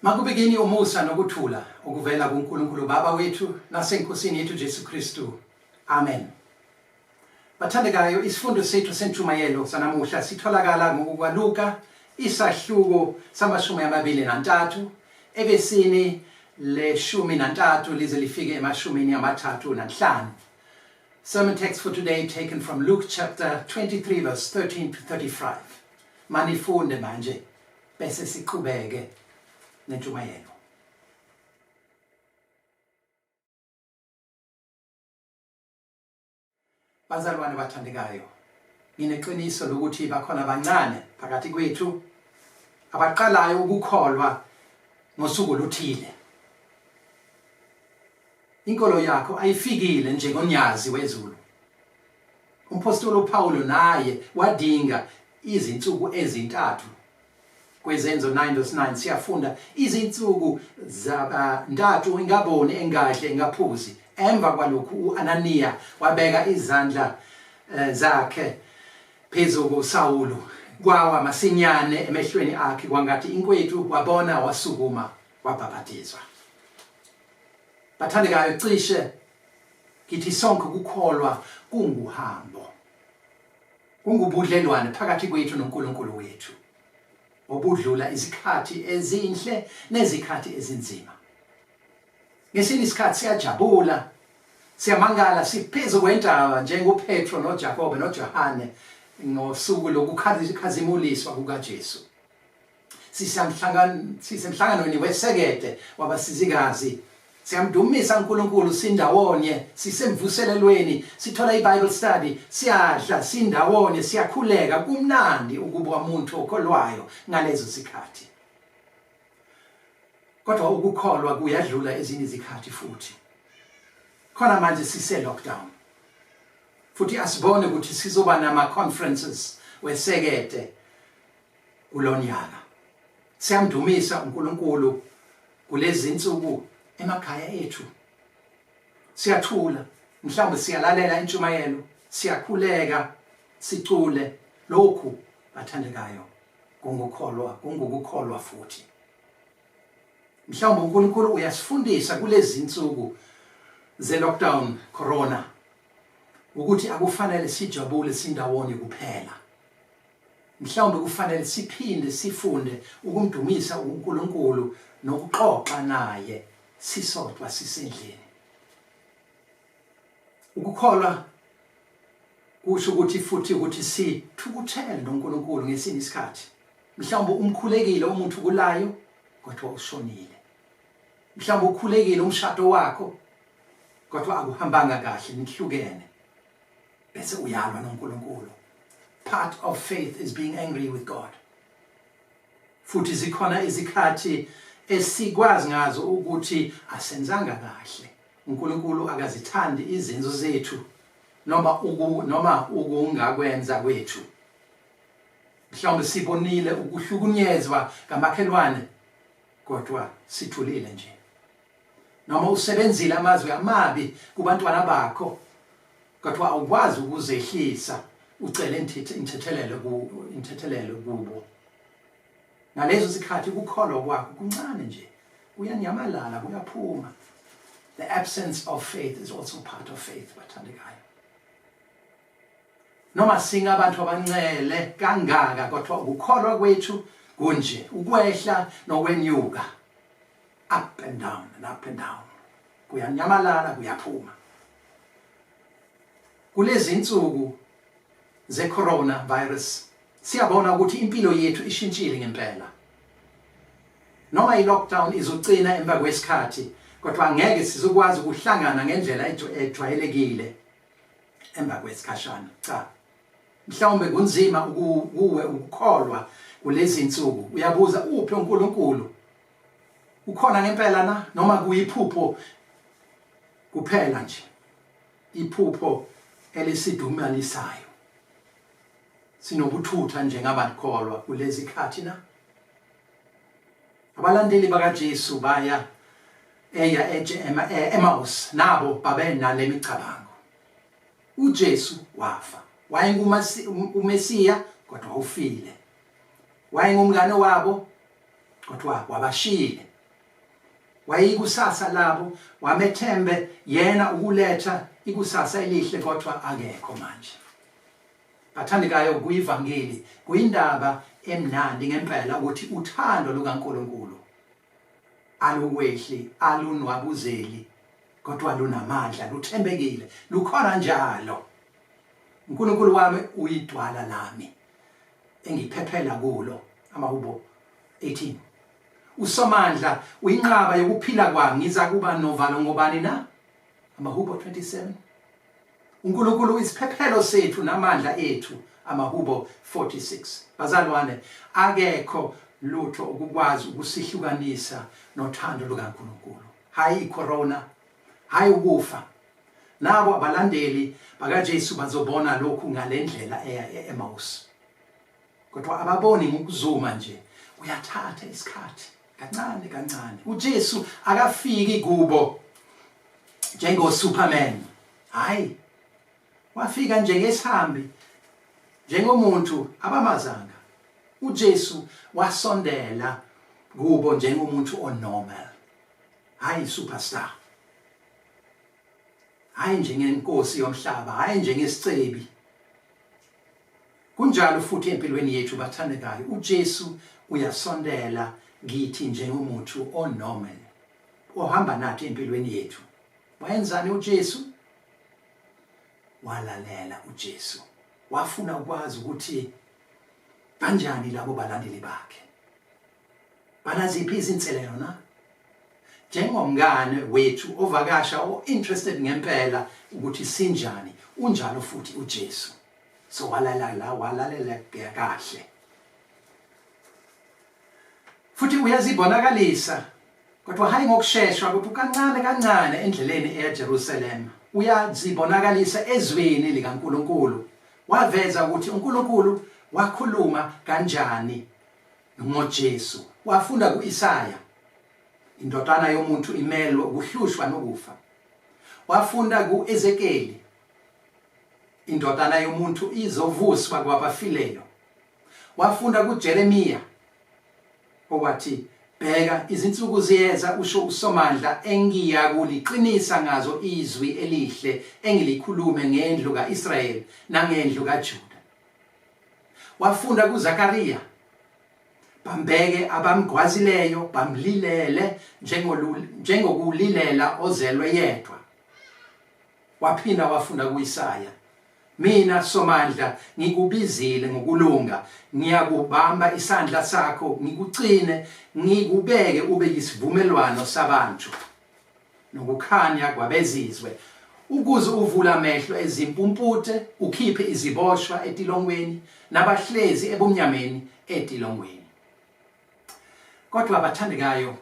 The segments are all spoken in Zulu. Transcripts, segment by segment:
Makube kini umusa nokuthula okuvela kuNkulunkulu Baba wethu naseNkosini yethu Jesu Kristu. Amen. Bathandekayo, isifundo sethu sentshumayelo sanamuhla sitholakala ngokukaLuka isahluko sama-23 evesini le-13 lize lifike ema-35. Sermon text for today taken from Luke chapter 23 verse 13 to 35. Manifunde manje bese siqhubeke nentshumayelo. Bazalwane bathandekayo, ngineqiniso lokuthi bakhona abancane phakathi kwethu abaqalayo ukukholwa ngosuku oluthile. Inkolo yakho ayifikile njengonyazi wezulu. Umphostoli uPawulu naye wadinga izinsuku ezintathu. Kwezenzo 9 verse 9 siyafunda izinsuku zabantathu ingaboni engadle engaphuzi. Emva kwalokhu uAnaniya wabeka izandla zakhe phezu koSawulu kwawa masinyane emehlweni akhe kwangathi inkwethu wabona wasukuma wabhabhatizwa. Bathandekayo cishe ngithi sonke ukukholwa kunguhambo. Kungubudlelwane phakathi kwethu noNkulunkulu wethu obudlula izikhathi ezinhle nezikhathi ezinzima. Ngesinye isikhathi siyajabula, siyamangala siphezu kwentaba njengoPetro noJakobe noJohane ngosuku lokukhazimuliswa kukaJesu. Sisemhlanganweni wesekete wabasizikazi siyamdumisa uNkulunkulu sindawonye sisemvuselelweni sithola iBible study siyadla sindawonye siyakhuleka kumnandi ukuba umuntu okholwayo ngalezo zikhathi. Kodwa ukukholwa kuyadlula ezinye izikhathi futhi. Khona manje sise lockdown futhi asibone ukuthi sizoba nama conferences wesekete kulonyaka. Siyamdumisa uNkulunkulu kulezi insuku emakhaya ethu. Siyathula, mhlawumbe siyalalela intshumayelo, siyakhuleka, sicule. Lokhu bathandekayo kungukholwa, kungukukholwa futhi. Mhlawumbe uNkulunkulu uyasifundisa kulezi insuku ze lockdown corona ukuthi akufanele sijabule sindawonye kuphela. Mhlawumbe kufanele siphinde sifunde ukumdumisa uNkulunkulu nokuxoxa naye sisodwa sisendlini. Ukukholwa kusho ukuthi futhi ukuthi sithukuthele noNkulunkulu ngesinye isikhathi. Mhlawumbe umkhulekile umuntu kulayo kodwa ushonile. Mhlawumbe ukhulekile umshado wakho kodwa akuhambanga kahle nihlukene. Bese uyalwa noNkulunkulu. Part of faith is being angry with God. Futhi zikhona izikhathi esikwazi ngazo ukuthi asenzanga kahle. uNkulunkulu akazithandi izenzo zethu noma uku noma ukungakwenza kwethu. Mhlawumbe sibonile ukuhlukunyezwa kamakhelwane kodwa sithulile nje. Noma usebenzile amazwi amabi kubantwana bakho kodwa awukwazi ukuzehlisa ucele intethelelo ku intethelelo kubo. Ngalezo sikhathi ukukholwa kwakho kuncane nje kuyanyamalala kuyaphuma. The absence of faith is also part of faith bathandekayo. Noma singabantu abancele kangaka kodwa ukukholwa kwethu kunje ukwehla nokwenyuka up and down and up and down kuyanyamalala kuyaphuma. Kulezi insuku ze corona virus siyabona ukuthi impilo yethu ishintshile ngempela. Noma i-lockdown izocina emva kwesikhathi kodwa angeke sizokwazi ukuhlangana ngendlela ejwayelekile emva kwesikhashana. Cha. Mhlawumbe kunzima kuwe ukukholwa kulezi insuku. Uyabuza uphi uNkulunkulu? Ukhona ngempela na noma kuyiphupho kuphela nje? Iphupho elisidumalisayo. Sinobuthutha njengabakholwa kulezi khathi na? Abalandeli bakaJesu baya eya e-Emmaus nabo babenale micabango. uJesu wafa. WayenguMesiya kodwa ufile. Wayengumngane wabo kodwa wabashiyile. Wayeyikusasa labo, wamethembe yena ukuletha ikusasa elihle kodwa akekho manje. Bathandekayo kuyivangeli, kuyindaba emnandi ngempela ukuthi uthando lukaNkulunkulu aluwehli, alunwabuzeli kodwa lunamandla, luthembekile, lukhona njalo. uNkulunkulu wami uyidwala lami engiphephela kulo. Amahubo 18. USomandla uyinqaba yokuphila kwami, ngizakuba novalo ngobani na? Amahubo 27. uNkulunkulu isiphephelo sethu namandla ethu. Amahubo 46. Bazalwane, akekho lutho ukukwazi ukusihlukanisa nothando lukaNkulunkulu. Hayi icorona, hayi ukufa. Nabo abalandeli bakaJesu bazobona lokhu ngalendlela eya e-Emmaus. Kodwa ababoni ngokuzuma nje, kuyathatha isikhathi kancane kancane. uJesu akafiki kubo njengo-Superman, hayi, wafika njengesihambi, njengomuntu abamazanga. uJesu wasondela kubo njengomuntu onormal, hayi superstar, hayi njengenkosi yomhlaba, hayi njengesicebi. Kunjalo futhi empilweni yethu bathandekayo, uJesu uyasondela kithi njengomuntu onormal ohamba nathi empilweni yethu. Wayenzani uJesu? Walalela uJesu, wafuna ukwazi ukuthi banjani labo balandeli bakhe, banaziphi izinselelo na. Njengomngane wethu ovakasha o-interested ngempela ukuthi sinjani, unjalo futhi uJesu. So walalela, walalela kahle futhi uyazibonakalisa, kodwa hayi ngokusheshwa, kodwa kancane kancane endleleni eya Jerusalem. Uyazibonakalisa ezweni likaNkulunkulu. Waveza ukuthi uNkulunkulu wakhuluma kanjani ngoJesu. Wafunda kuIsaya, indodana yomuntu imelwe ukuhlushwa nokufa. Wafunda kuEzekeli, indodana yomuntu izovuswa kwabafileyo. Wafunda kuJeremiya owathi, bheka izinsuku ziyeza, usho uSomandla, engiyakuliqinisa ngazo izwi elihle engilikhulume ngendlu kaIsrayeli nangendlu kaJuda. Wafunda kuZakariya, bambeke abamgwazileyo bamlilele njengokulilela ozelwe yedwa. Waphinda wafunda kuIsaya, mina Somandla ngikubizile ngokulunga, ngiyakubamba isandla sakho ngikucine, ngikubeke ube yisivumelwano sabantu nokukhanya kwabezizwe, ukuze uvule amehlo ezimpumputhe, ukhiphe iziboshwa etilongweni nabahlezi ebumnyameni etilongweni. Kodwa abathandekayo,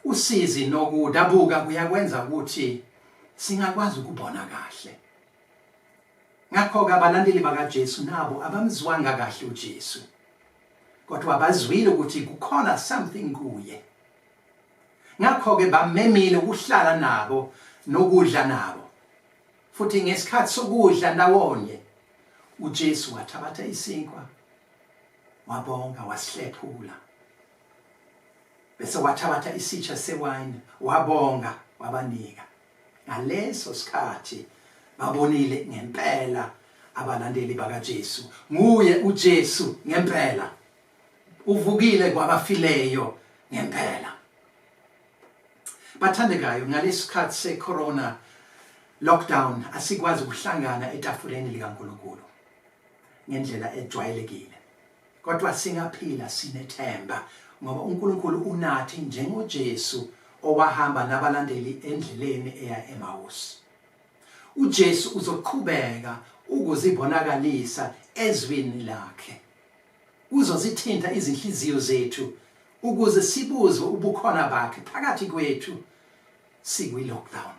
usizi nokudabuka kuyakwenza ukuthi singakwazi ukubona kahle. Ngakho-ke abalandeli bakaJesu nabo abamzwanga kahle uJesu, kodwa bazwile ukuthi kukhona something kuye. Ngakho-ke bamemile ukuhlala nabo nokudla nabo. Futhi ngesikhathi sokudla ndawonye, uJesu wathabatha isinkwa, wabonga, wasihlephula, bese wathabatha isitsha sewayini, wabonga, wabanika. Ngaleso sikhathi babonile ngempela abalandeli bakaJesu, nguye uJesu ngempela, uvukile kwabafileyo ngempela. Bathandekayo, ngalesikhathi secorona lockdown asikwazi ukuhlangana etafuleni likaNkulunkulu ngendlela ejwayelekile, kodwa singaphila sinethemba ngoba uNkulunkulu unathi njengoJesu owahamba nabalandeli endleleni eya eMaus. uJesu uzoqhubeka ukuzibonakalisa ezwini lakhe. Uzozithinta izinhliziyo zethu ukuze sibuzwe ubukhona bakhe phakathi kwethu sikwi-lockdown.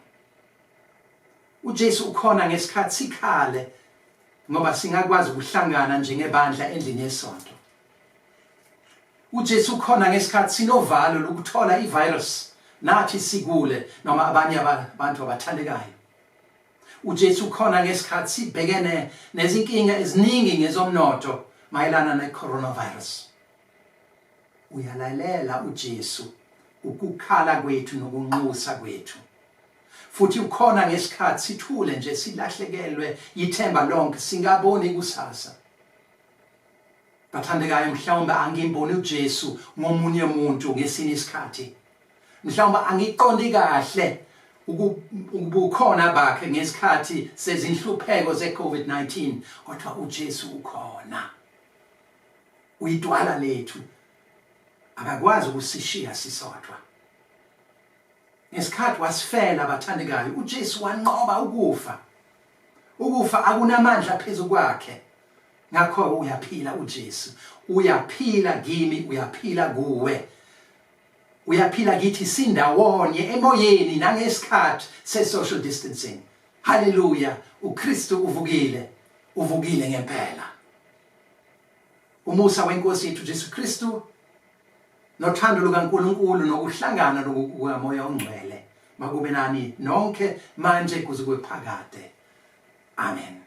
uJesu ukhona ngesikhathi sikhale ngoba singakwazi ukuhlangana njengebandla endlini yesonto. uJesu ukhona ngesikhathi sinovalo lokuthola ivirus nathi sikule noma abanye abantu abathandekayo. uJesu ukhona ngesikhathi sibhekene nezinkinga eziningi ngezomnotho mayelana ne-coronavirus. Uyalalela uJesu Ukukhala kwethu nokunxusa kwethu. Futhi ukhona ngesikhathi sithule nje silahlekelwe yithemba lonke singaboni kusasa. Bathandekayo mhlawumbe angimboni uJesu ngomunye umuntu ngesinye isikhathi. Mhlawumbe angiqondi kahle ubukhona bakhe ngesikhathi sezinhlupheko ze-COVID-19 kodwa uJesu ukhona. Uyidwala lethu. Akakwazi ukusishiya sisodwa. Ngesikhathi wasifela bathandekayo uJesu wanqoba ukufa. Ukufa akunamandla phezu kwakhe. Ngakho uyaphila uJesu. Uyaphila kimi, uyaphila kuwe. Uyaphila kithi sindawonye emoyeni nangesikhathi se-social distancing. Haleluya, uKristu uvukile, uvukile ngempela. Umusa wenkosi yethu Jesu Kristu nothando lukaNkulunkulu nokuhlangana nokukaMoya oNgcwele makube nani nonke manje kuze kube phakade. Amen.